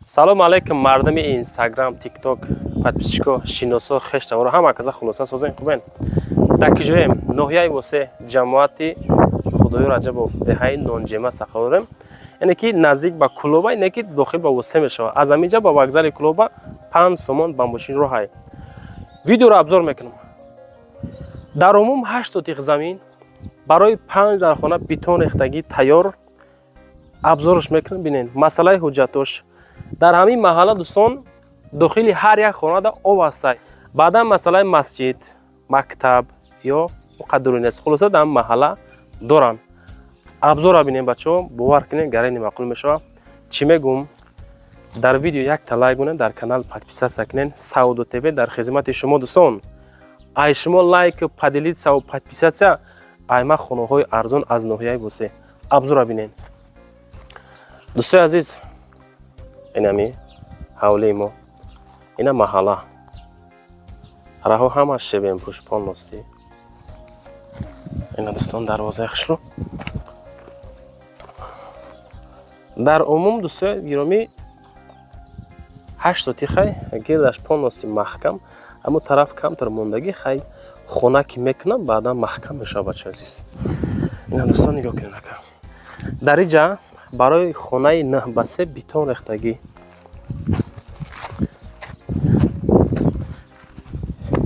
Салом алейкум, мардами Инстаграм, Тикток, подписчико, шиносо, хештаворо, ҳама каза. Хулоса, созен, хубен? Дар киҷоем? Ноҳияи Восе, ҷамоати Худоё Раҷабов, деҳаи Нонҷема сақорем, яъне ки наздик ба Кулоба, ине ки дохил ба Восе мешавад. Аз ҳаминҷа ба вокзали Кулоба 5 сомон ба мошин роҳай. Видеоро обзор мекунам. Дар умум 8 сотих замин барои панҷ дархона, бетон рехтагӣ, тайёр. Обзорш мекунам, бинед. Масъалаи ҳуҷҷатош дар ҳамин маҳалла, дӯстон, дохили ҳар як хонада об ҳастай. Баъдан масъалаи масҷид, мактаб ё муқаддари нест. Хулоса, дар маҳалла доранд. Обзора бинем, бачаҳо, бовар кунед, гарани маъқул мешавад. Чӣ мегӯм? Дар видео якта лайк монед, дар канал подписаться кунед. Савдо ТВ дар хизмати шумо, дӯстон. Ай шумо лайк, поделиться ва подписаться, айма хонаҳои арзон аз ноҳияи Восе. Обзора бинед, дӯстои азиз. Инами ҳавлии мо, ина маҳалла, раҳо ҳама щебенпӯш, полностью. Ина, дӯстон, дарвозаи хушрӯ. Дар умум, дӯстои гиромӣ, 8 сотихай, гирдаш полностью маҳкам. Аммо тараф камтар мондагӣ, хай, хона ки мекунам, баъдан маҳкам мешавад, бача азиз. Ина, дӯстон, нигоҳ кунед, ака. Дар иҷа барои хонаи 9 ба 3 бетон рехтагӣ,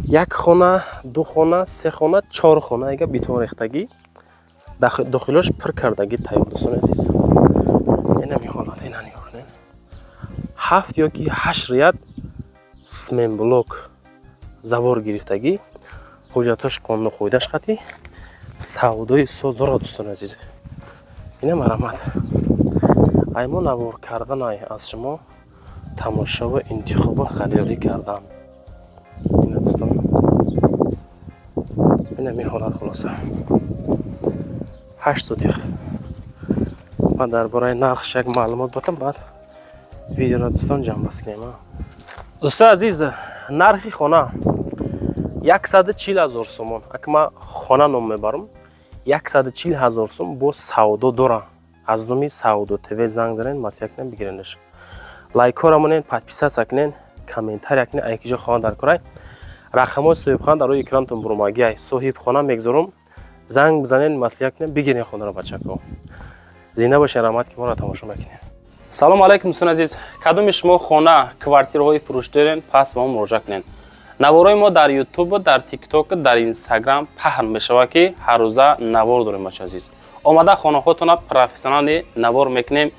як хона, ду хона, се хона, чор хона ига бетон рехтагӣ, дохилош пур кардагӣ, тайёр. Дӯстони азиз, инами ҳолат, ина нигоҳ кунед. Ҳафт ё ки ҳашт ряд цементблок, забор гирифтагӣ, ҳуҷҷатош қонуну қоидаш қатӣ, савдои соз дорад. Дӯстони азиз, ина марамат. Ай мо навор карданай, аз шумо тамошову интихобу харидорӣ кардан. Ина, дӯстон, инами ҳолат. Хулоса, 8 сотих. Ман дар бораи нархш як маълумот батам, баъд видеоро, дӯстон, ҷамъбаст кунем. Дӯстои азиз, нархи хона 140 000 сомон. Ака, ман хона ном мебарам, 140 000 сом бо савдо дора. Аз номи Савдо ТВ занг занед, маслиҳат кунед, бигиренаш. Лайкҳоро монед, подписаться кунед, комментария кунед. Ай киҷо хона дар корай, рақамҳои соҳибхона дар рӯи экранатон бурумагиай. Соҳибхона мегзорум, занг бизанед, маслиҳат кунед, бигирен хонаро. Бачако, зинда бошед, раҳмат, ки моро тамошо мекунед. Салому алайкум, дӯстони азиз. Кадоми шумо хона, квартираҳои фурӯш дорен, пас ба мо муроҷиат кунед. Наворҳои мо дар Ютуб, дар Тикток, дар Инстаграм паҳн мешавад, ки ҳаррӯза навор дорем. Бача азиз, омада хонаҳотона профессионально навор мекунем,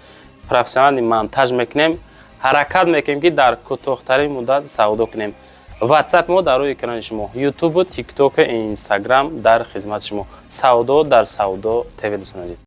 профессионально монтаж мекунем. Ҳаракат мекунем, ки дар кӯтоҳтарин муддат савдо кунем. Ватсап мо дар рӯи экрани шумо, Ютубу, Тиктоку, Инстаграм дар хизмати шумо. Савдо дар Савдо ТВ, дӯстони азиз.